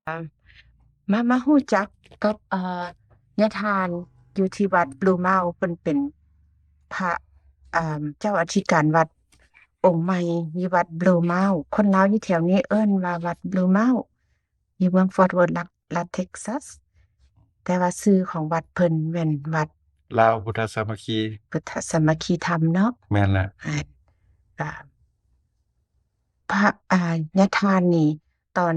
ມາ ມາຮູ້ຈັກກັບ ເອີ ຍາທ່ານຢູ່ທີ່ວັດບລູເມົາ ເພິ່ນເປັນພະ ເອີ ເຈົ້າອະທິການວັດອົງໃໝ່ຢູ່ວັດບລູເມົາ. ຄົນລາວຢູ່ແຖວນີ້ເອີ້ນວ່າວັດບລູເມົາ ຢູ່ເມືອງຟອດເວີດ ລັດ ລັດເທັກຊັສ ແຕ່ວ່າຊື່ຂອງວັດເພິ່ນແມ່ນວັດລາວພຸດທະສາມັກຄີ ພຸດທະສາມັກຄີທຳເນາະ. ແມ່ນແຫຼະ. ອ່າ ກະ ພະ ອາ ຍາທ່ານນີ້ ຕອນ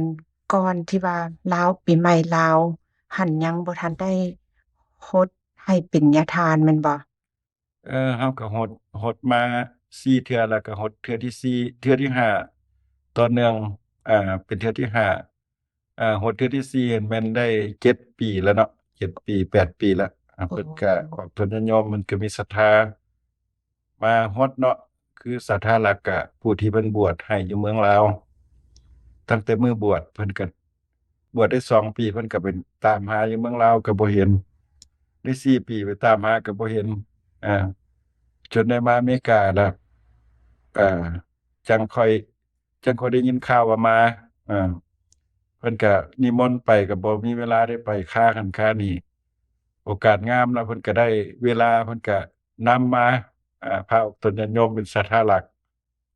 ກ່ອນທີ່ວ່າລາວ ປີໃໝ່ລາວຫັ້ນ ຍັງບໍ່ທັນໄດ້ຫົດໃຫ້ເປັນຍາທ່ານແມ່ນບໍ່? ເອີ ເຮົາກໍຫົດ ຫົດມາສີ່ເທື່ອ ແລ້ວກໍຫົດເທື່ອທີສີ່ ເທື່ອທີຫ້າຕໍ່ເນື່ອງ ອາ ເປັນເທື່ອທີຫ້າ ອາ ຫົດເທື່ອທີສີ່ແມ່ນໄດ້ເຈັດປີແລ້ວເນາະ ເຈັດປີ ແປດປີແລ້ວ. ອາ ເພິ່ນກະ ອອກຕົນຍາດໂຍມ ເພິ່ນກະມີສັດທາມາຫົດເນາະ ຄືສາທາລັກກະຜູ້ທີ່ເພິ່ນບວດໃຫ້ຢູ່ເມືອງລາວ ຕັ້ງແຕ່ມື້ບວດ ເພິ່ນກະບວດໄດ້ສອງປີ ເພິ່ນກະໄປຕາມຫາຢູ່ເມືອງລາວກະບໍ່ເຫັນ ໄດ້ສີ່ປີໄປຕາມຫາກະບໍ່ເຫັນ ອາ ຈົນໄດ້ມາອາເມລິກາລະ ອາ ຈັ່ງຄ່ອຍ ຈັ່ງຄ່ອຍໄດ້ຍິນຂ່າວວ່າມາ ເອີ ເພິ່ນກະນິມົນໄປ ກະບໍ່ມີເວລາໄດ້ໄປຄາຫັ້ນຄານີ້ ໂອກາດງາມລະ ເພິ່ນກະໄດ້ເວລາ ເພິ່ນກະນຳມາ ອາ ພາອອກຕົນຍາດໂຍມເປັນສາທາລັກ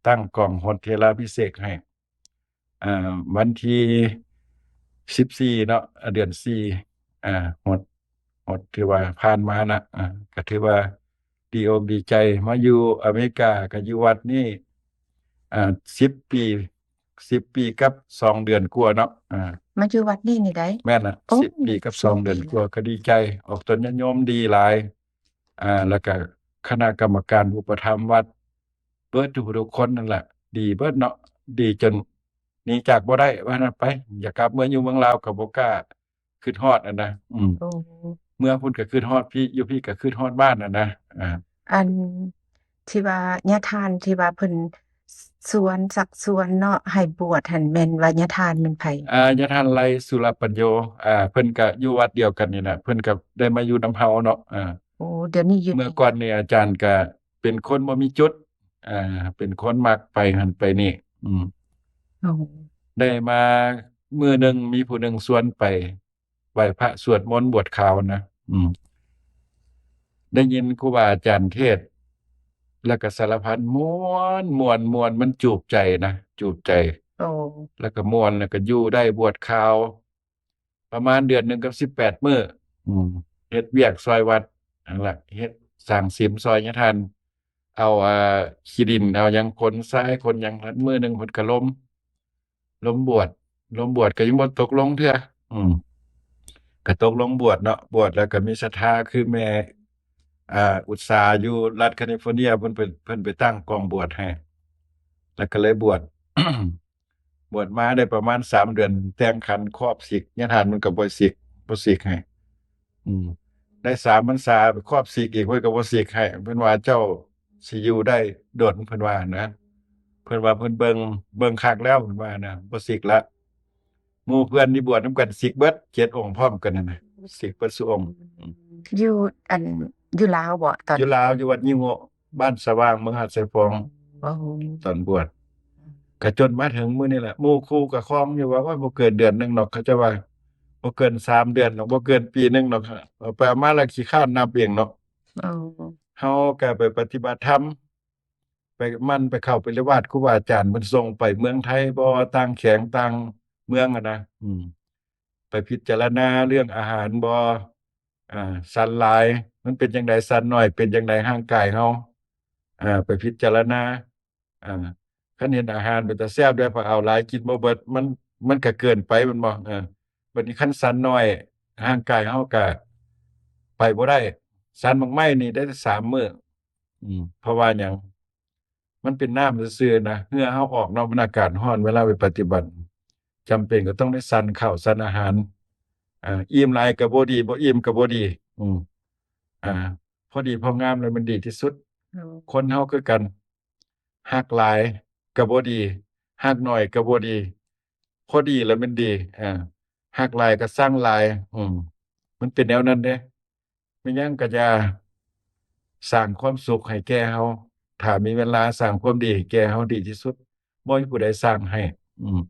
ຕັ້ງກອງຫົດເຖລາພິເສກໃຫ້ ອາ ວັນທີສິບສີ່ເນາະ ເດືອນສີ່ ອາ ຫົດ ຫົດທີ່ວ່າຜ່ານມານະ ອາ ກະຖືວ່າ ດີອົກດີໃຈ ມາຢູ່ອາເມລິກາກະຢູ່ວັດນີ້ ອາ ສິບປີ ສິບປີກັບສອງເດືອນກວ່າເນາະ ອາ ມາຢູ່ວັດນີ້ນີ້ໃດ໋? ແມ່ນລະ ໂອ້ ສິບປີກັບສອງເດືອນກວ່າ ກະດີໃຈ ອອກຕົນຍາດໂຍມດີຫຼາຍ ອາ ແລ້ວກະຄະນະກຳມະການອຸປະຖຳວັດ ເບິດທຸກຜູ້ທຸກຄົນນັ້ນລະ ດີເບິດເນາະ ດີຈົນໜີຈາກບໍ່ໄດ້ ວ່ານັ້ນໄປ ຢາກກັບເມືອຢູ່ເມືອງລາວກະບໍ່ກ້າ ຄິດຮອດຫັ້ນນະ ອືມ ໂອ້ ເມືອງພຸ້ນກະຄິດຮອດ ພີ້ ຢູ່ພີ້ກະຄິດຮອດບ້ານຫັ້ນນະ ອາ ອັນທີ່ວ່າຍາທ່ານທີ່ວ່າເພິ່ນຊວນ ຊັກຊວນເນາະ ໃຫ້ບວດຫັ້ນ ແມ່ນວ່າຍາທ່ານແມ່ນໃຜ? ອາ ຍາທ່ານໄລ ສຸລະປັນໂຍ ອາ ເພິ່ນກະຢູ່ວັດດຽວກັນນີ້ນະ ເພິ່ນກະໄດ້ມາຢູ່ນຳເຮົາເນາະ ອາ ໂອ້ ດຽວນີ້ຢູ່ ເມື່ອກ່ອນນີ້ອາຈານກະເປັນຄົນບໍ່ມີຈຸດ ອາ ເປັນຄົນມັກໄປຫັ້ນໄປນີ້ ອືມ ໂອ້ ໄດ້ມາມື້ໜຶ່ງ ມີຜູ້ໜຶ່ງຊວນໄປໄຫວ້ພະ ສວດມົນ ບວດຂາວນະ ອືມ ໄດ້ຍິນຄູບາອາຈານເທດ ແລ້ວກະສາລະພັນ ມ່ວນ ມ່ວນ ມ່ວນ ມັນຈູບໃຈນະ ຈູບໃຈ ໂອ້ ແລ້ວກະມ່ວນ ແລ້ວກະຢູ່ໄດ້ ບວດຂາວ ປະມານເດືອນໜຶ່ງກັບສິບແປດມື້ ອືມ ເຮັດວຽກຊ່ອຍວັດຫັ້ນລະ ເຮັດສ້າງສິມຊ່ອຍຍາທ່ານ ເອົາ ອາ ຂີ້ດິນ ເອົາຫຍັງຂົນຊາຍຂົນຫຍັງ ມື້ໜຶ່ງເພິ່ນກະລົມ ລົມບວດ ລົມບວດກະຍັງບໍ່ຕົກລົງເທື່ອ ອືມ ກະຕົກລົງບວດເນາະ ບວດແລ້ວກະມີສັດທາ ຄືແມ່ ອາ ອຸດສາ ຢູ່ລັດຄາລິຟໍເນຍ ເພິ່ນໄປ ເພິ່ນໄປຕັ້ງກອງບວດໃຫ້ ແລ້ວກະເລີຍບວດ ບວດມາໄດ້ປະມານສາມເດືອນ ແຕ່ງຂັນຄອບສິກ ຍາທ່ານມັນກະບໍ່ສິກ ບໍ່ສິກໃຫ້ ອືມ ໄດ້ສາມພັນສາ ໄປຄອບສິກອີກ ເພິ່ນກະບໍ່ສິກໃຫ້ ເພິ່ນວ່າເຈົ້າຊິຢູ່ໄດ້ດົນ ເພິ່ນວ່ານະ ເພິ່ນວ່າເພິ່ນເບິ່ງ ເບິ່ງຄັກແລ້ວ ເພິ່ນວ່ານະ ບໍ່ສິກລະ ໝູ່ເພື່ອນທີ່ບວດນຳກັນສິກເບິດເຈັດອົງພ້ອມກັນຫັ້ນນະ ສິກເບິດຊຸອົງ ອືມ ຢູ່ ອັນ ຢູ່ລາວບໍ່? ຕອນ ຢູ່ລາວ ຢູ່ວັດຍິງໂງ ບ້ານສະຫວ່າງ ເມືອງຫາດຊາຍຟອງ ໂອ້ ຕອນບວດ ກະຈົນມາເຖິງມື້ນີ້ແຫຼະ ໝູ່ຄູ່ກະຄອງຢູ່ວ່າ ໂອ້ຍ ບໍ່ເກີນເດືອນໜຶ່ງດອກ ເຂົາເຈົ້າວ່າ ບໍ່ເກີນສາມເດືອນດອກ ບໍ່ເກີນປີໜຶ່ງດອກ ເອົາໄປເອົາມາລະຂີ້ຄ້ານນັບເອງເນາະ ໂອ້ ເຮົາກະໄປປະຕິບັດທຳ ໄປໝັ່ນໄປເຂົ້າໄປລະວາດຄູບາອາຈານ ເພິ່ນສົ່ງໄປເມືອງໄທບໍ່ ຕ່າງແຂວງຕ່າງເມືອງຫັ້ນນະ ອືມ ໄປພິຈາລະນາເລື່ອງອາຫານບໍ່ ອາ ສັນຫຼາຍມັນເປັນຈັ່ງໃດ ສັນໜ້ອຍເປັນຈັ່ງໃດ ຮ່າງກາຍເຮົາ ອາ ໄປພິຈາລະນາ ອາ ຄັນເຫັນອາຫານເປັນຕາແຊບແດ່ ເຮົາເອົາຫຼາຍກິນບໍ່ເບິດ ມັນ ມັນກະເກີນໄປແມ່ນບໍ່ ເອີ ບາດນີ້ຄັນສັນໜ້ອຍ ຮ່າງກາຍເຮົາກະໄປບໍ່ໄດ້ ສັນໝາກໄມ້ນີ້ໄດ້ແຕ່ສາມມື້ ອືມ ເພາະວ່າຫຍັງ ມັນເປັນນ້ຳຊື່ໆນະ ເຫື່ອເຮົາອອກເນາະ ມັນອາກາດຮ້ອນ ເວລາໄປປະຕິບັດ ຈຳເປັນກະຕ້ອງໄດ້ສັນເຂົ້າສັນອາຫານ ອາ ອີ່ມຫຼາຍກະບໍ່ດີ ບໍ່ອີ່ມກະບໍ່ດີ ອືມ ອາ ພໍດີພໍງາມແລ້ວມັນດີທີ່ສຸດ ໂດຍ ຄົນເຮົາຄືກັນ ຮັກຫຼາຍກະບໍ່ດີ ຮັກໜ້ອຍກະບໍ່ດີ ພໍດີລະແມ່ນດີ ອາ ຮັກຫຼາຍກະຊັງຫຼາຍ ອືມ ມັນເປັນແນວນັ້ນເດ້ ແມ່ນຫຍັງກະຢ່າ ສ້າງຄວາມສຸກໃຫ້ແກ່ເຮົາ ຖ້າມີເວລາສ້າງຄວາມດີໃຫ້ແກ່ເຮົາດີທີ່ສຸດ ບໍ່ມີຜູ້ໃດສ້າງໃຫ້ ອືມ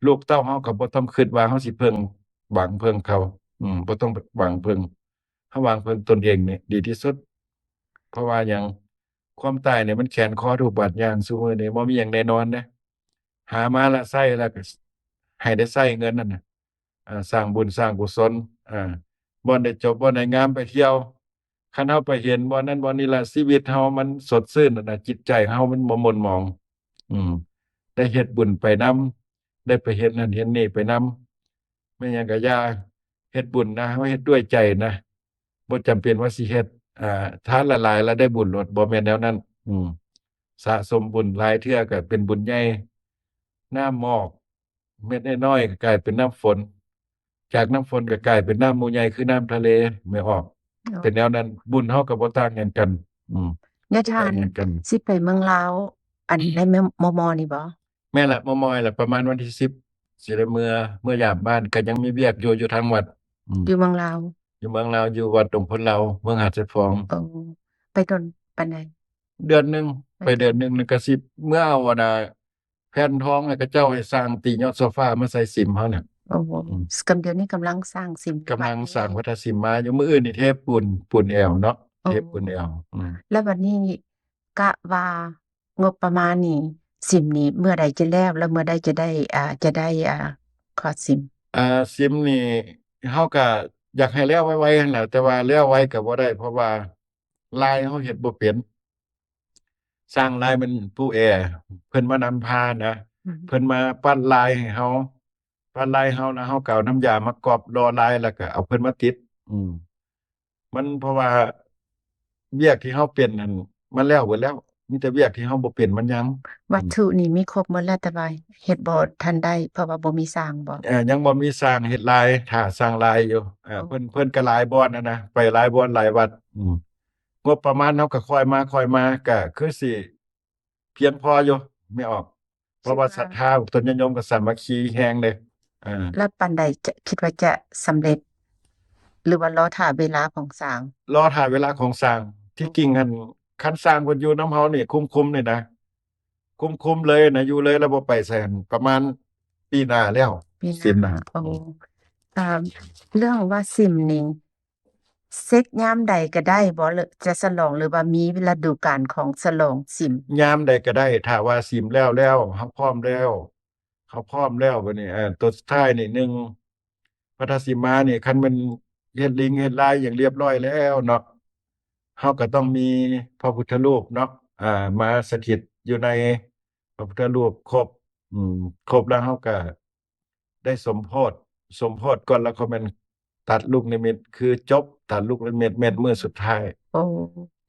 ລູກເຕົ້າເຮົາກໍບໍ່ຕ້ອງຄິດວ່າເຮົາຊິເພິ່ງ ຫວັງເພິ່ງເຂົາ ອືມ ບໍ່ຕ້ອງຫວັງເພິ່ງ ເຮົາຫວັງເພິ່ງຕົນເອງນີ້ດີທີ່ສຸດ. ເພາະວ່າຫຍັງ? ຄວາມຕາຍນີ້ມັນແຂນຄໍທຸກບາດຍ່າງ ຊຸມື້ນີ້ບໍ່ມີຫຍັງແນ່ນອນເດ້. ຫາມາລະໃຊ້ ລະກໍໃຫ້ໄດ້ໃຊ້ເງິນນັ້ນນະ ເອີ ສ້າງບຸນສ້າງກຸສົນ ເອີ ບ່ອນໃດຈົບ ບ່ອນໃດງາມ ໄປທ່ຽວ. ຄັນເຮົາໄປເຫັນບ່ອນນັ້ນບ່ອນນີ້ລະ ຊີວິດເຮົາມັນສົດຊື່ນນະ ຈິດໃຈເຮົາມັນບໍ່ໝົນໝອງ. ອືມ ໄດ້ເຮັດບຸນໄປນຳ ໄດ້ໄປເຮັດນັ້ນເຮັດນີ້ໄປນຳ. ແມ່ນຫຍັງກະຢ່າ ເຮັດບຸນນະ ເຮົາເຮັດດ້ວຍໃຈນະ ບໍ່ຈຳເປັນວ່າຊິເຮັດ ອ່າ ທານຫຼາຍໆ ລະໄດ້ບຸນໂລດ ບໍ່ແມ່ນແນວນັ້ນ. ອືມ ສະສົມບຸນຫຼາຍເທື່ອກະເປັນບຸນໃຫຍ່. ນ້ຳໝອກເມັດນ້ອຍໆ ກະກາຍເປັນນ້ຳຝົນ ຈາກນ້ຳຝົນກະກາຍເປັນນ້ຳໝູ່ໃຫຍ່ ຄືນ້ຳທະເລ ແມ່ນອອກ. ເປັນແນວນັ້ນ ບຸນເຮົາກະບໍ່ຕ່າງຫຍັງກັນ. ອືມ ຍາທ່ານ ບໍ່ຕ່າງຫຍັງກັນ. ຊິໄປເມືອງລາວ ອັນໃນມໍ່ໆ ນີ້ບໍ່? ແມ່ນລະ ມໍ່ໆ ລະ ປະມານວັນທີສິບ ຊິໄດ້ເມືອ ເມືອຢາມບ້ານ ກະຍັງມີວຽກຢູ່ ຢູ່ທາງວັດ. ອືມ ຢູ່ເມືອງລາວ? ຢູ່ເມືອງລາວ ຢູ່ວັດດົງໂພນລາວ ເມືອງຫາດຊາຍຟອງ. ໂອ້ ໄປດົນປານໃດ? ເດືອນໜຶ່ງ ໄປເດືອນໜຶ່ງ ລະກະຊິເມືອເອົາ ອັນນ່າ ແຜ່ນທອງໃຫ້ເຂົາເຈົ້າ ໃຫ້ຊ່າງຕີຍອດໂຊຟາມາໃສ່ສິມເຮົານະ. ໂອ້ ອືມ ກຳ ດຽວນີ້ກຳລັງສ້າງສິມ ກຳລັງສ້າງວັດທະສິມມາຢູ່. ມື້ອື່ນນີ້ເທປູນ ປູນແອວເນາະ. ໂອ້ ເທປູນແອວ. ອືມ ລະບັດນີ້ກະວ່າ ງົບປະມານນີ້ ສິມນີ້ເມື່ອໃດຈະແລ້ວ ແລ້ວເມື່ອໃດຈະໄດ້ ອ່າ ຈະໄດ້ ອ່າ ຂອດສິມ? ອ່າ ສິມນີ້ເຮົາກະຢາກໃຫ້ແລ້ວໄວໆ ຫັ້ນແຫຼະ ແຕ່ວ່າແລ້ວໄວກະບໍ່ໄດ້ ເພາະວ່າລາຍເຮົາເຮັດບໍ່ເປັນ. ຊ່າງລາຍແມ່ນປູແອ ເພິ່ນມານຳພານະ. ອືມ ເພິ່ນມາປັດລາຍໃຫ້ເຮົາ ປານລາຍເຮົານະ ເຮົາກໍເອົານ້ຳຢາມາກອບຫຼໍ່ລາຍ ແລ້ວກໍເອົາເພິ່ນມາຕິດ. ອືມ ມັນ ເພາະວ່າວຽກທີ່ເຮົາເປັນນັ້ນ ມັນແລ້ວເບິດແລ້ວ ມີແຕ່ວຽກທີ່ເຮົາບໍ່ເປັນມັນຍັງ. ວັດຖຸນີ້ມີຄົບໝົດແລ້ວ ແຕ່ວ່າເຮັດບໍ່ທັນໄດ້ ເພາະວ່າບໍ່ມີຊ່າງບໍ? ເອີ ຍັງບໍ່ມີຊ່າງເຮັດລາຍ ຖ້າຊ່າງລາຍຢູ່. ເອີ ໂອ້ ເພິ່ນ ເພິ່ນກໍຫຼາຍບ່ອນຫັ້ນນະ ໄປຫຼາຍບ່ອນຫຼາຍວັດ. ອືມ ງົບປະມານເຮົາກໍຄ່ອຍມາ ຄ່ອຍມາ ກໍຄືຊິພຽງພໍຢູ່ ແມ່ອອກ. ເພາະວ່າສັດທາຕົນຍາດໂຍມກໍສາມັກຄີແຮງເດ້. ເອີ ແລ້ວປານໃດຈະ ຄິດວ່າຈະສຳເລັດ ຫຼືວ່າລໍຖ້າເວລາຂອງຊ່າງ? ລໍຖ້າເວລາຂອງຊ່າງ. ທີ່ຈິງຫັ້ນ ຄັນຊ່າງເພິ່ນຢູ່ນຳເຮົານີ້ ຄຸມໆ ນີ້ນະ ຄຸມໆ ເລີຍນະ ຢູ່ເລີຍ ແລ້ວບໍ່ໄປໃສຫັ້ນ ປະມານປີໜ້າແລ້ວ. ປີໜ້າ ສິມນະ. ໂອ້ ອືມ ເລື່ອງວ່າສິມນີ້ ເຊັກຍາມໃດກໍໄດ້ບໍ ຫຼືຈະສະຫຼອງ ຫຼືວ່າມີລະດູການຂອງສະຫຼອງສິມ? ຍາມໃດກໍໄດ້ ຖ້າວ່າສິມແລ້ວແລ້ວ ເຮົາພ້ອມແລ້ວ ເຮົາພ້ອມແລ້ວ ບາດນີ້ ເອີ ຕົວສຸດທ້າຍນີ້ ໜຶ່ງ ພັດທະສິມມານີ້ ຄັນແມ່ນເຮັດລິງເຮັດລາຍຫຍັງລຽບຮ້ອຍແລ້ວເນາະ ເຮົາກໍຕ້ອງມີພະພຸດທະຮູບເນາະ ອ່າ ມາສະຖິດຢູ່ໃນພະພຸດທະຮູບຄົບ. ອືມ ຄົບແລ້ວເຮົາກໍ ໄດ້ສົມໂພດ ສົມໂພດກ່ອນ ແລ້ວຄ່ອຍແມ່ນຕັດລູກນິມິດ ຄືຈົບຕັດລູກນິມິດແມ່ນມື້ສຸດທ້າຍ. ໂອ້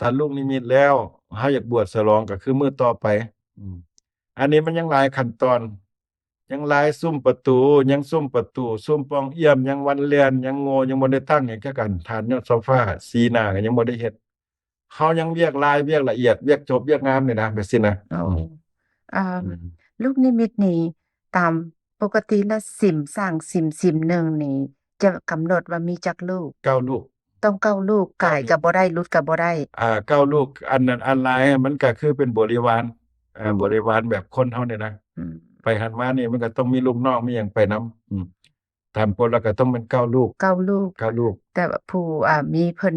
ຕັດລູກນິມິດແລ້ວ ເຮົາຢາກບວດສະຫຼອງກໍຄືມື້ຕໍ່ໄປ. ອືມ ອັນນີ້ມັນຍັງຫຼາຍຂັ້ນຕອນ ຍັງຫຼາຍ ຊຸມປະຕູ ຍັງຊຸມປະຕູ ຊຸມປ່ອງອຽມ ຍັງວັນແລ່ນ ຍັງໂງ່ ຍັງບໍ່ໄດ້ຕັ້ງຫຍັງຈັກອັນ ຖານຍອດໂຊຟາ ສີໜ້າກໍຍັງບໍ່ໄດ້ເຮັດ. ເຮົາຍັງວຽກລາຍ ວຽກລະອຽດ ວຽກຈົບວຽກງາມນີ້ນະ ແບບຊີ້ນະ. ໂອ້ ອືມ ອ່າ ອືມ ລູກນິມິດນີ້ ຕາມປົກກະຕິແລ້ວ ສິມ ສ້າງສິມ ສິມໜຶ່ງນີ້ ຈະກຳນົດວ່າມີຈັກລູກ? ເກົ້າລູກ. ຕ້ອງເກົ້າລູກ ກາຍກໍບໍ່ໄດ້ ຫຼຸດກໍບໍ່ໄດ້. ອ່າ ເກົ້າລູກ ອັນນັ້ນ ອັນລາຍມັນກໍຄືເປັນບໍລິວານ ເອີ ອືມ ບໍລິວານແບບຄົນເຮົານີ້ນະ. ອືມ ໄປຫັ້ນມານີ້ ມັນກໍຕ້ອງມີລູກນ້ອງ ມີຫຍັງໄປນຳ. ອືມ ຕາມກົດແລ້ວກໍຕ້ອງແມ່ນເກົ້າລູກ. ເກົ້າລູກ ເກົ້າລູກ. ແຕ່ວ່າຜູ້ ອ່າ ມີເພິ່ນ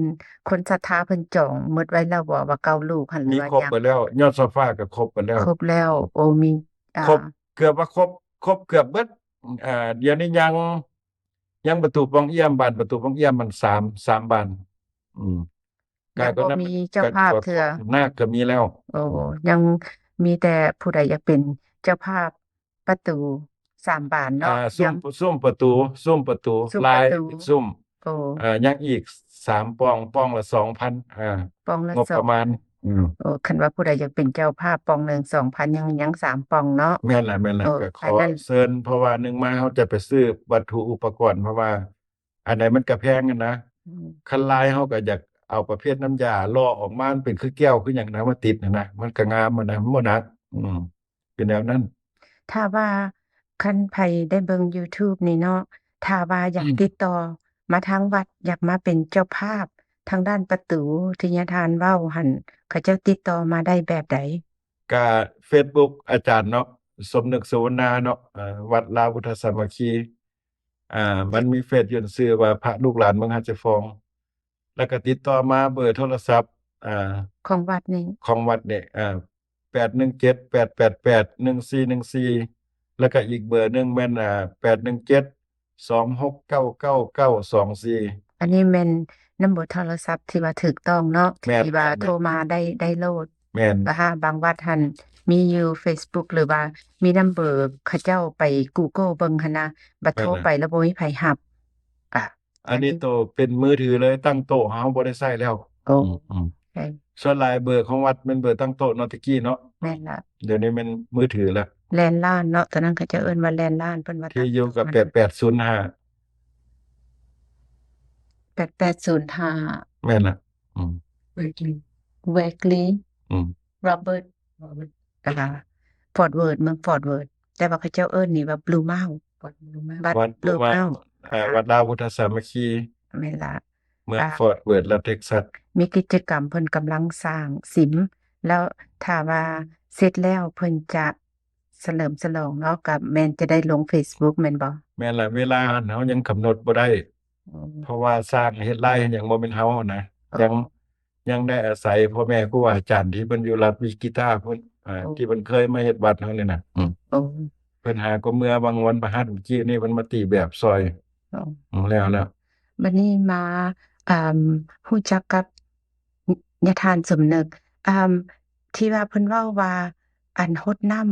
ຄົນສັດທາເພິ່ນຈອງໝົດໄວ້ແລ້ວບໍ່ ວ່າເກົ້າລູກຫັ້ນ? ມີ ຫຼືວ່າ ຄົບ ຍັງ ເບິດແລ້ວ ຍອດໂຊຟາກໍຄົບເບິດແລ້ວ. ຄົບແລ້ວ. ໂອ້ ມີ ອ່າ ຄົບ ເກືອບວ່າຄົບ ຄົບເກືອບເບິດ. ອ່າ ດຽວນີ້ຍັງ ຍັງປະຕູປ່ອງອຽມ ບານປະຕູປ່ອງອຽມມັນສາມ ສາມບານ. ອືມ ກາຍກໍ ຍັງບໍ່ມີເຈົ້າພາບເທື່ອ. ນາກກໍມີແລ້ວ. ໂອ້ ຍັງມີແຕ່ຜູ້ໃດຢາກເປັນເຈົ້າພາບ ປະຕູສາມບານເນາະ. ອ່າ ຊຸມ ຍັງ ຊຸມປະຕູ ຊຸມປະຕູ ຊຸມປະຕູ ລາຍຊຸມ. ໂອ້ ເອີ ຍັງອີກສາມປ່ອງ ປ່ອງລະສອງພັນ ອ່າ ປ່ອງລະ ງົບປະມານ. ສອງ ອືມ ໂອ້ ຄັນວ່າຜູ້ໃດຢາກເປັນເຈົ້າພາບປ່ອງໜຶ່ງ ສອງພັນ ຍັງ ຍັງສາມປ່ອງເນາະ. ແມ່ນລະ ແມ່ນລະ. ໂອ້ ກໍຂໍ ອັນນັ້ນ ເຊີນ ເພາະວ່າໜຶ່ງມາເຮົາຈະໄປຊື້ວັດຖຸອຸປະກອນ ເພາະວ່າ ອັນໃດມັນກະແພງຫັ້ນນະ. ອືມ ຄັນລາຍເຮົາກະຢາກເອົາປະເພດນ້ຳຢາຫຼໍ່ອອກມາ ມັນເປັນຄືແກ້ວຄືຫຍັງນະ ມາຕິດຫັ້ນນະ ມັນກະງາມຫັ້ນນະ ມັນບໍ່ໜັກ. ອືມ ເປັນແນວນັ້ນ. ຖ້າວ່າຄັນໃຜໄດ້ເບິ່ງ YouTube ນີ້ເນາະ ຖ້າວ່າຢາກ ອືມ ຕິດຕໍ່ມາທາງວັດ ຢາກມາເປັນເຈົ້າພາບທາງດ້ານປະຕູທີ່ຍາທ່ານເວົ້າຫັ້ນ ເຂົາເຈົ້າຕິດຕໍ່ມາໄດ້ແບບໃດ? ກະ Facebook ອາຈານເນາະ ສົມນຶກສຸວັນນາເນາະ ເອີ ວັດລາວພຸດທະສາມັກຄີ ອ່າ ມັນມີເຟສຢູ່ຊື່ວ່າພະລູກຫຼານເມືອງຫາດຊາຍຟອງ ແລ້ວກໍຕິດຕໍ່ມາເບີໂທລະສັບ ອ່າ ຂອງວັດນີ້ ຂອງວັດນີ້ ອ່າ ແປດໜຶ່ງເຈັດ ແປດແປດແປດ ໜຶ່ງສີ່ໜຶ່ງສີ່ ແລ້ວກໍອີກເບີໜຶ່ງແມ່ນ ອ່າ ແປດໜຶ່ງເຈັດ ສອງຫົກເກົ້າເກົ້າເກົ້າສອງສີ່ ອັນນີ້ແມ່ນນຳເບີໂທລະສັບທີ່ວ່າຖືກຕ້ອງເນາະ ແມ່ນ ທີ່ວ່າ ແມ່ນ ໂທມາໄດ້ ໄດ້ໂລດ ແມ່ນ ແຕ່ຫາບາງວັດຫັ້ນມີຢູ່ເຟສບຸກ ຫຼືວ່າມີນຳເບີເຂົາເຈົ້າໄປກູໂກເບິ່ງຫັ້ນນະ ບັດໂທ ແມ່ນ ໄປແລ້ວບໍ່ມີໃຜຮັບ ອາ ອັນນີ້ ອັນນີ້ໂຕເປັນມືຖືເລີຍ ຕັ້ງໂຕະເຮົາບໍ່ໄດ້ໃຊ້ແລ້ວ ໂອ້ ອືມໆ ໃຊ່ ສ່ວນຫຼາຍເບີຂອງວັດແມ່ນເບີຕັ້ງໂຕະເນາະ ແຕ່ກີ້ເນາະ ແມ່ນລະ ດຽວນີ້ແມ່ນມືຖືລະ ແລນລານເນາະ ຕອນນັ້ນເຂົາເຈົ້າເອີ້ນວ່າແລນລານ ເພິ່ນວ່າ ທີ່ຢູ່ກັບ ແປດແປດສູນຫ້າ ແປດແປດສູນຫ້າ ແມ່ນລະ ອືມ ເວກລີ ເວກລີ ອືມ ໂຣເບີດ ອ່າ ຟອດເວີດ ເມືອງຟອດເວີດ ແຕ່ວ່າເຂົາເຈົ້າເອີ້ນນີ້ວ່າບລູເມົາ ວັດບລູເມົາ ວັດບລູເມົາ ອ່າ ວັດລາວພຸດທະສາມັກຄີ ແມ່ນລະ ເມືອງຟອດເວີດ ລັດເທັກຊັສ ມີກິດຈະກຳ ເພິ່ນກຳລັງສ້າງສິມ ແລ້ວຖ້າວ່າເສັດແລ້ວເພິ່ນຈະສະເຫຼີມສະຫຼອງເນາະ ກໍແມ່ນຈະໄດ້ລົງເຟສບຸກແມ່ນບໍ່? ແມ່ນລະ ເວລາຫັ້ນເຮົາຍັງກຳນົດບໍ່ໄດ້ ອໍ ເພາະວ່າສ້າງເຮັດລາຍເຮັດຫຍັງບໍ່ແມ່ນເຮົານະ ອໍ ຍັງ ຍັງໄດ້ອາໄສພໍ່ແມ່ຄູບາອາຈານທີ່ເພິ່ນຢູ່ລັດວິກິຕາພຸ້ນ ເອີ ອໍ ທີ່ເພິ່ນເຄີຍມາເຮັດວັດເຮົານີ້ນະ ອືມ ອໍ ເພິ່ນຫາກໍເມືອວັງວັນພະຫັດມື້ກີ້ນີ້ ເພິ່ນມາຕີແບບຊ່ອຍ ອໍ ອືມ ແລ້ວ ແລ້ວ ບັດນີ້ມາ ອ່າ ຮູ້ຈັກກັບຍາທ່ານສົມນຶກ ອ່າ ທີ່ວ່າເພິ່ນເວົ້າວ່າ ອັນ ຫົດນ້ຳ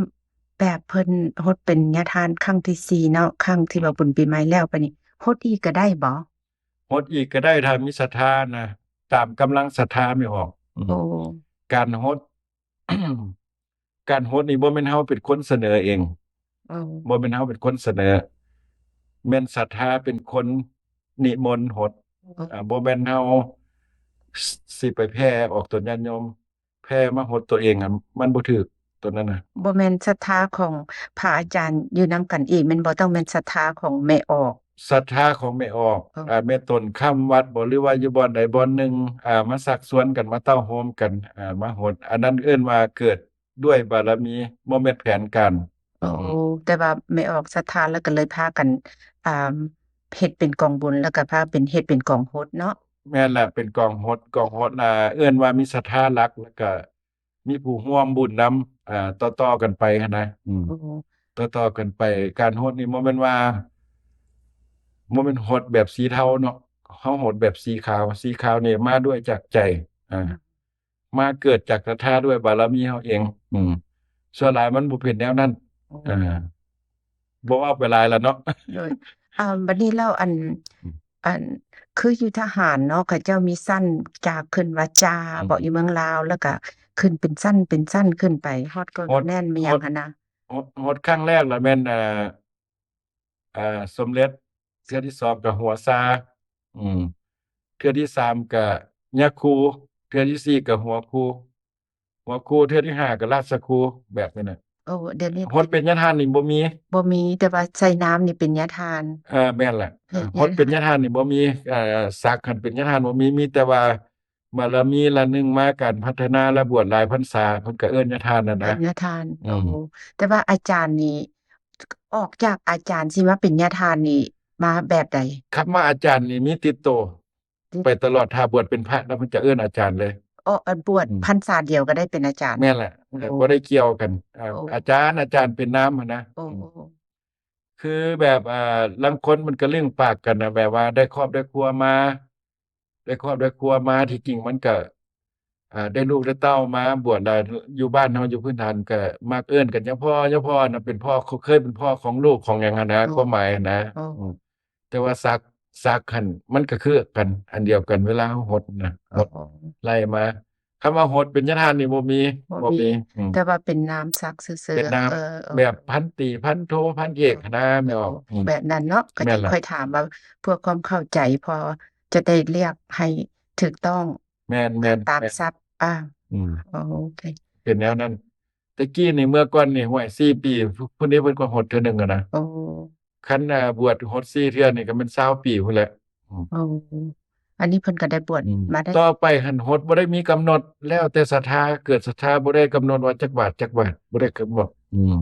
ແບບເພິ່ນຫົດເປັນຍາທ່ານຄັ້ງທີສີ່ເນາະ ຄັ້ງທີ່ວ່າບຸນປີໃໝ່ແລ້ວ ບາດນີ້ຫົດອີກກໍໄດ້ບໍ່? ຫົດອີກກໍໄດ້ ຖ້າມີສັດທານະ ຕາມກຳລັງສັດທາແມ່ອອກ ອືມ ໂອ້ ການຫົດ ການຫົດນີ້ບໍ່ແມ່ນເຮົາເປັນຄົນສະເໜີເອງ ໂອ້ ບໍ່ແມ່ນເຮົາເປັນຄົນສະເໜີ ແມ່ນສັດທາເປັນຄົນນິມົນຫົດ ໂອ້ ອ່າ ບໍ່ແມ່ນເຮົາ ຊິ ຊິໄປແຜ່ອກຕົນຍາດໂຍມ ແຜ່ມາຫົດຕົວເອງ ມັນບໍ່ຖືກຕົວນັ້ນນະ ບໍ່ແມ່ນສັດທາຂອງພະອາຈານຢູ່ນຳກັນເອງແມ່ນບໍ່? ຕ້ອງແມ່ນສັດທາຂອງແມ່ອອກ ສັດທາຂອງແມ່ອອກ ເອີ ອ່າ ແມ່ຕົນຄ້ຳວັດບໍ ຫຼືວ່າຢູ່ບ່ອນໃດບ່ອນໜຶ່ງ ອ່າ ມາຊັກຊວນກັນ ມາເຕົ້າໂຮມກັນ ອ່າ ມາຫົດ ອັນນັ້ນເອີ້ນວ່າເກີດດ້ວຍບາລະມີ ບໍ່ແມ່ນແຜນການ ໂອ້ ອືມ ແຕ່ວ່າແມ່ອອກສັດທາ ແລ້ວກໍເລີຍພາກັນ ອ່າ ເຮັດເປັນກອງບຸນ ແລ້ວກໍພາເປັນ ເຮັດເປັນກອງຫົດເນາະ ແມ່ນລະ ເປັນກອງຫົດ ກອງຫົດ ອ່າ ເອີ້ນວ່າມີສັດທາຫຼັກ ແລ້ວກໍມີຜູ້ຮ່ວມບຸນນຳ ອ່າ ຕໍ່ໆກັນໄປຫັ້ນນະ ອືມ ໂອ້ ຕໍ່ໆກັນໄປ ການຫົດນີ້ບໍ່ແມ່ນວ່າ ບໍ່ແມ່ນຫົດແບບສີເທົາເນາະ ເຮົາຫົດແບບສີຂາວ ສີຂາວນີ້ມາດ້ວຍຈາກໃຈ ອ່າ ມາເກີດຈາກສັດທາດ້ວຍບາລະມີເຮົາເອງ ອືມ ສ່ວນຫຼາຍມັນບໍ່ເປັນແນວນັ້ນ ອືມ ອ່າ ບໍ່ເວົ້າໄປຫຼາຍລະເນາະ ໂດຍ ອ່າ ບັດນີ້ແລ້ວ ອັນ ອືມ ອັນ ຄືຢູ່ທະຫານເນາະ ເຂົາເຈົ້າມີຊັ້ນຈາກຂຶ້ນວ່າຈ່າ ອືມ ເບາະ ຢູ່ເມືອງລາວ ແລ້ວກະຂຶ້ນເປັນຊັ້ນເປັນຊັ້ນຂຶ້ນໄປ ຮອດໂກລເນນ ແມ່ນຫຍັງຫັ້ນນະ ຮອດ ຮອດຄັ້ງແລກລະແມ່ນ ອ່າ ອ່າ ສົມເດັດ ເທື່ອທີສອງກໍຫົວຊາ ອືມ ເທື່ອທີສາມກໍຍາຄູ ເທື່ອທີສີ່ກໍຫົວຄູ ຫົວຄູ ເທື່ອທີຫ້າກໍລາຊະຄູ ແບບນີ້ນະ ໂອ້ ດຽວນີ້ ຫົດເປັນຍາທ່ານນີ້ບໍ່ມີ ບໍ່ມີ ແຕ່ວ່າໃສ່ນ້ຳນີ້ເປັນຍາທ່ານ ເອີ ແມ່ນລະ ເອີ ຫົດເປັນຍາທ່ານນີ້ບໍ່ມີ ເອີ ສັກຫັ້ນເປັນຍາທ່ານບໍ່ມີ ມີແຕ່ວ່າ ບາລະມີລະໜຶ່ງມາ ການພັດທະນາລະບວດຫຼາຍພັນສາ ເພິ່ນກໍເອີ້ນຍາທ່ານຫັ້ນນະ ເອີ້ນຍາທ່ານ ອືມ ໂອ້ ແຕ່ວ່າອາຈານນີ້ ອອກຈາກອາຈານຊິມາເປັນຍາທ່ານນີ້ມາແບບໃດ? ຄຳວ່າອາຈານນີ້ມີຕິດໂຕ ຕິດ ໄປຕະຫຼອດ ຖ້າບວດເປັນພະແລ້ວ ເພິ່ນຈະເອີ້ນອາຈານເລີຍ ອໍ ອາ ບວດ ອືມ ພັນສາດຽວກໍໄດ້ເປັນອາຈານ ແມ່ນແຫຼະ ໂອ້ ບໍ່ໄດ້ກ່ຽວກັນ ໂອ້ ອາຈານ ອາຈານເປັນນາມຫັ້ນນະ ໂອ້ ອືມ ໂອ້ ຄືແບບ ອ່າ ລາງຄົນມັນກໍລຶ້ງປາກກັນນະ ແບບວ່າໄດ້ຄອບໄດ້ຄົວມາ ໄດ້ຄອບໄດ້ຄົວມາ ທີ່ຈິງມັນກະ ອ່າ ໄດ້ລູກໄດ້ເຕົ້າມາບວດລະ ຢູ່ບ້ານເຮົາຢູ່ພື້ນຖານກະມັກເອີ້ນກັນ ຍາພໍ່ ຍາພໍ່ນະ ເປັນພໍ່ ເຄີຍເປັນພໍ່ຂອງລູກຂອງຫຍັງຫັ້ນນະ ຄວາມໝາຍຫັ້ນນະ ແຕ່ວ່າສັກ ສັກຫັ້ນມັນກະຄືກັນ ອັນດຽວກັນ ເວລາເຮົາຫົດນະ ຫົດ ໄລ່ມາ ຄຳວ່າຫົດເປັນຍາທ່ານນີ້ບໍ່ມີ ບໍ່ມີ ບໍ່ມີ ອືມ ແຕ່ວ່າເປັນນາມສັກຊື່ໆ ເປັນນາມ ເອີ ແບບພັນຕີ ພັນໂທ ພັນເອກຫັ້ນນະ ແມ່ອອກ ອືມ ແບບນັ້ນເນາະ ກໍຈຶ່ງຄ່ອຍຖາມວ່າ ເພື່ອຄວາມເຂົ້າໃຈ ພໍຈະໄດ້ລຽກໃຫ້ຖືກຕ້ອງ ແມ່ນໆ ຕາມສັບ ອ່າ ອືມ ໂອເຄ ເປັນແນວນັ້ນ ແຕ່ກີ້ນີ້ ເມື່ອກ່ອນນີ້ ຫ້ວຍ ສີ່ປີພຸ້ນເດ້ ເພິ່ນກໍຫົດເທື່ອໜຶ່ງຫັ້ນນະ ໂອ້ ຄັນ ອ່າ ບວດຫົດສີ່ເທື່ອນີ້ກໍແມ່ນຊາວປີພຸ້ນແຫຼະ ອືມ ໂອ້ ອັນນີ້ເພິ່ນກໍໄດ້ບວດ ອືມ ມາໄດ້ ຕໍ່ໄປຫັ້ນຫົດບໍ່ໄດ້ມີກຳນົດ ແລ້ວແຕ່ສັດທາ ເກີດສັດທາ ບໍ່ໄດ້ກຳນົດວ່າຈັກບາດ ຈັກບາດ ບໍ່ໄດ້ກຳນົດ ອືມ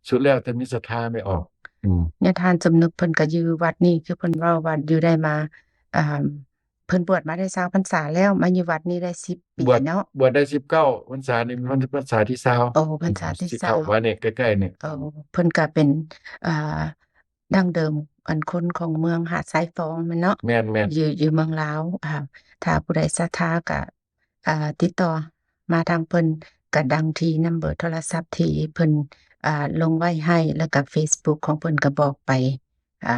ສຸດແລ້ວແຕ່ມີສັດທາແມ່ອອກ. ອືມ ຍາທ່ານສົມນຶກເພິ່ນກໍຢູ່ວັດນີ້ ຄືເພິ່ນເວົ້າວ່າຢູ່ໄດ້ມາ ອ່າ ເພິ່ນບວດມາໄດ້ຊາວພັນສາແລ້ວ ມາຢູ່ວັດນີ້ໄດ້ສິບປີເນາະ. ບວດໄດ້ສິບເກົ້າພັນສານີ້ ມັນພັນສາທີຊາວ. ໂອ້ ພັນສາທີຊາວ ວັດນີ້ໃກ້ໆນີ້. ເອີ ເພິ່ນກໍເປັນ ອ່າ ດັ້ງເດີມ ອັນຄົນຂອງເມືອງຫາດຊາຍຟອງແມ່ນເນາະ. ແມ່ນໆ ຢູ່ ຢູ່ເມືອງລາວ. ອ່າ ຖ້າຜູ້ໃດສັດທາກໍ ອ່າ ຕິດຕໍ່ມາທາງເພິ່ນ ກະດັ່ງທີ່ນຳເບີໂທລະສັບທີ່ເພິ່ນ ອ່າ ລົງໄວ້ໃຫ້ ແລ້ວກະເຟສບຸກຂອງເພິ່ນກະບອກໄປ. ອ່າ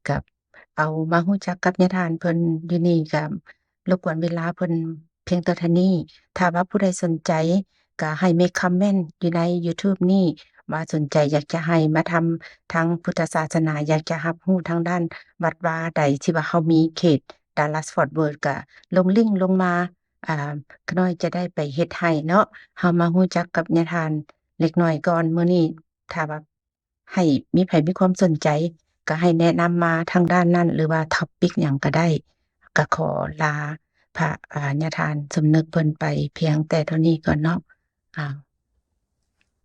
ກະເອົາມາຮູ້ຈັກກັບຍາທ່ານເພິ່ນຢູ່ນີ້ ກະລົບກວນເວລາເພິ່ນພຽງແຕ່ເທົ່ານີ້. ຖ້າວ່າຜູ້ໃດສົນໃຈ ກະໃຫ້ເມັກຄອມເມັນຢູ່ໃນຢູທູບນີ້ ວ່າສົນໃຈຢາກຈະໃຫ້ມາທຳທາງພຸດທະສາສະໜາ ຢາກຈະຮັບຮູ້ທາງດ້ານວັດວາໃດ ທີ່ວ່າເຮົາມີເຂດ Dallas Fort Worth ກະລົງລິ້ງລົງມາ ອ່າ ຂະນ້ອຍຈະໄດ້ໄປເຮັດໃຫ້ເນາະ. ເຮົາມາຮູ້ຈັກກັບຍາທ່ານເລັກນ້ອຍກ່ອນມື້ນີ້. ຖ້າວ່າໃຫ້ມີໃຜມີຄວາມສົນໃຈ ກະໃຫ້ແນະນຳມາທາງດ້ານນັ້ນ ຫຼືວ່າທອບປິກຫຍັງກະໄດ້. ກະຂໍລາພະ ອ່າ ຍາທ່ານສົມນຶກເພິ່ນໄປພຽງແຕ່ເທົ່ານີ້ກ່ອນເນາະ. ອ່າ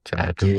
ສາທຸ.